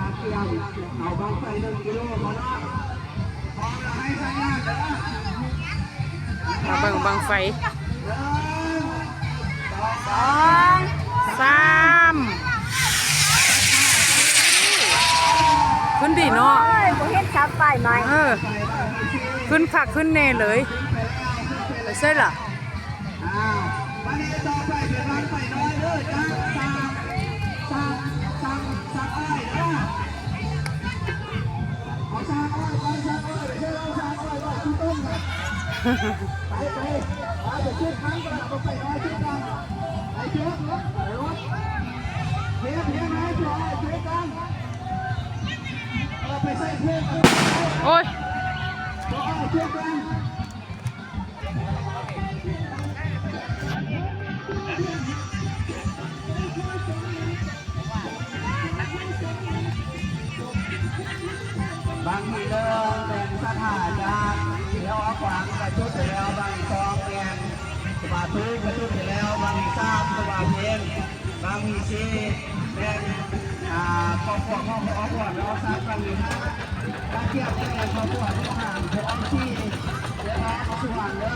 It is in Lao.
ມາເບິ່ງບັ້ງໄຟ ສອງ ສາມ ຂຶ້ນດີເນາະ ໂອ້ຍ ບໍ່ເຫັນສາມປ້າຍໄມ້ ເອີ ຂຶ້ນຄັກຂຶ້ນແນ່ເລີຍ ໄປໃສລະ? ອ່າ ບາດນີ້ຕໍ່ໄປເປັນບັ້ງໄຟນ້ອຍເດີ ຈາກຊ່າງ ຊ່າງ ຊ່າງ ຊ່າງອ້ອຍເດີ ເອົາຊ່າງອ້ອຍໄປ ຊ່າງອ້ອຍໄປ ເຊີນເອົາຊ່າງອ້ອຍໄປ ໄປ ໄປ ໄປ ໄປຈຸດນັ້ນກ່ອນ ບັ້ງໄຟນ້ອຍຈຸດນັ້ນ ໄປຈຸດ ໄປລົດ ເຮັດ ເຮັດໃຫ້ຈຸດ ຈຸດນັ້ນ ເອີ ໄປໃສ່ເພື່ອນ ໂອ້ຍ ບັ້ງທີໜຶ່ງແມ່ນສັດທາຈາກແຖວອາຂວາງກະຈຸດໄປແລ້ວ, ບັ້ງທີສອງແມ່ນສະບາຕູກະຈຸດໄປແລ້ວ, ບັ້ງທີສາມສະບາເພັງ, ບັ້ງທີສີ່ແມ່ນ ອ່າ ຄອບຄົວຂອງອອກວອນເນາະ, ສາມບັ້ງທີຫ້າ ກະກຽມແຕ່ຄອບຄົວຂອງທາງພວກອອກຊີແລະອອກສຸວັນເດີ.